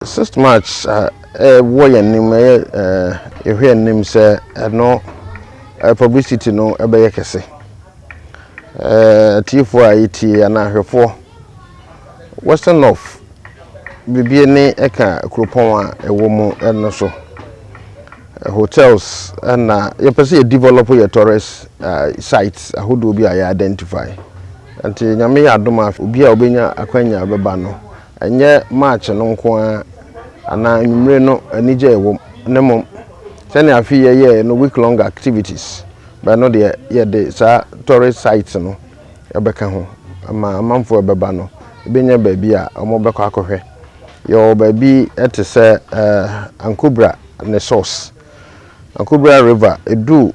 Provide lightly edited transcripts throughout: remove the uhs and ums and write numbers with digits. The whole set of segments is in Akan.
6 March a ɛwɔ yɛn anim, ɛyɛ yɛhwɛ anim sɛ ɛno publicity no ɛbɛyɛ kɛse. Atiefoɔ a yɛtie anaa ahwɛfoɔ, Western North bibie ne ɛka kuropɔn a ɛwɔ mu ɛno so. Hotels ɛna yɛpɛ sɛ yɛ develop yɛ tourist sites ahodoɔ bi a yɛ identify. Nti Nyame yɛ adom a, obi a obɛnya akwanya bɛba no, ɛnyɛ March no nko ara anaa anwummere no anigye a ɛwɔ mu, ne mmom sɛnea afe yɛyɛɛ no week long activities bɛno deɛ, yɛde saa tourist sites no ɛbɛka ho ama amanfoɔ ɛbɛba no ɛbɛnya baabi a wɔn bɛkɔ akɔhwɛ. Yɛwɔ baabi ɛte sɛ Ankobra ne source, Ankobra River, edu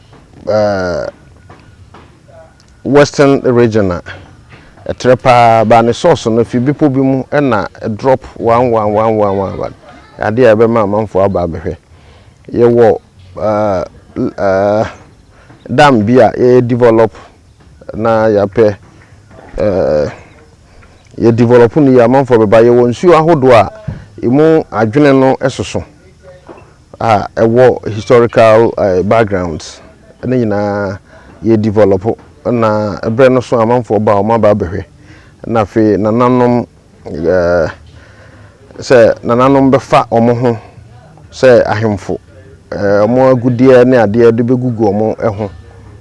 Western Region a ɛtrɛ paa ba ne source no fi bepɔ bi mu ɛna drop one one one one one one, adeɛ a ɛbɛma amanfoɔ aba abɛhwɛ. Yɛwɔ ɛɛ ɛɛ dam bi a yɛ develop na yɛapɛ yɛ develop no yɛ amanfoɔ bɛba. Yɛwɔ nsuo ahodoɔ a emu adwene no soso a ɛwɔ historical backgrounds ne nyinaa yɛ develop, na ɛberɛ no so amanfoɔ ba a wɔn aba abɛhwɛ. Na afei nananom sɛ nananom bɛfa wɔn ho sɛ ahemfo, wɔn agudeɛ ne adeɛ de bɛgugu wɔn ho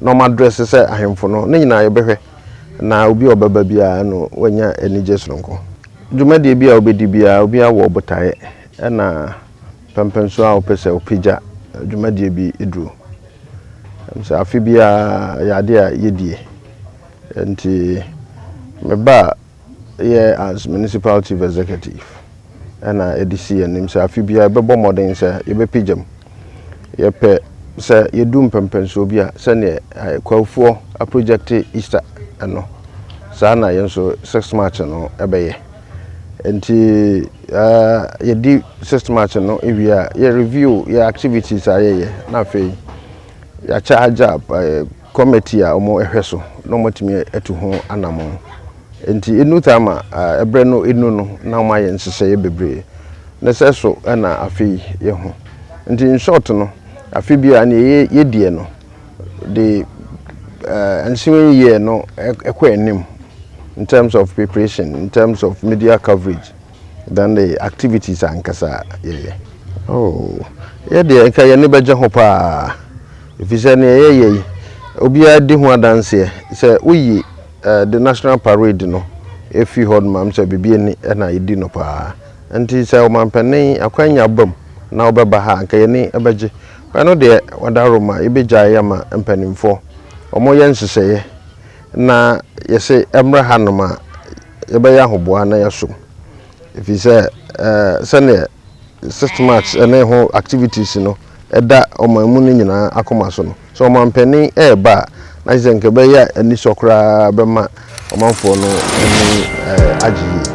na wɔn adrɛse sɛ ahemfo no ne nyinaa yɛbɛhwɛ, na obi a ɔbɛba biara no wanya anigye soronko. Dwumadie bi a wobɛdi biara, obiara wɔ botaeɛ ɛna pɛmpɛnso a wopɛ sɛ wopagya dwumadie bi duro sɛ afe biara yɛ adeɛ a yɛdie. Nti meba a yɛ as municipal chief executive ɛna yɛde si yɛn anim sɛ afe biara yɛbɛbɔ mmɔden sɛ yɛbɛpagya mu. Yɛpɛ sɛ yɛdu mpɛmpɛnsoɔ bi a sɛneɛ kwawofoɔ aproject Easter ɛno saa na yɛn nso 6 March no ɛbɛyɛ. Nti yɛdi 6 March no ewie a, yɛ review yɛ activities a yɛyɛ, na afei yɛakyɛ agya committee a wɔn ɛhwɛ so na wɔatumi atu ho anammɔn. Nti enu time a ɛbrɛ no enu no na wɔn ayɛ nhyehyɛeɛ bebree ne sɛ so ɛna afei yɛ ho. Nti in short no, afe bi a nea yɛdie no de ensuing year no ɛkɔ anim in terms of preparation, in terms of media coverage, than the activities ankasa yɛyɛ. Oh, yɛdeɛ nka yɛn ani bɛgye ho paa, ɛfiri sɛ nea yɛyɛ yi, obiara di ho adanseɛ sɛ woyi the national parade no efi hɔ nom am sɛ biribi ani ɛna yɛdi no paa. Nti sɛ ɔmampanin akwanya bam na ɔbɛba ha, nka yɛn ani bɛgye. Ɛno deɛ, wɔdaroma yɛbɛgyae ama mpanimfoɔ wɔn yɛ nhyehyɛeɛ na yɛsɛ ɛmmerɛ hanom a yɛbɛyɛ ahoboa na yɛsom, ɛfiri sɛ sɛneɛ 6 March ɛne ho activities no ɛda ɔman mu no nyinaa akoma so no, sɛ ɔmampanin ɛɛba a, na kyerɛ sɛ nka ɛbɛyɛ anisɔ koraa bɛma ɔmanfoɔ no ani agye yie.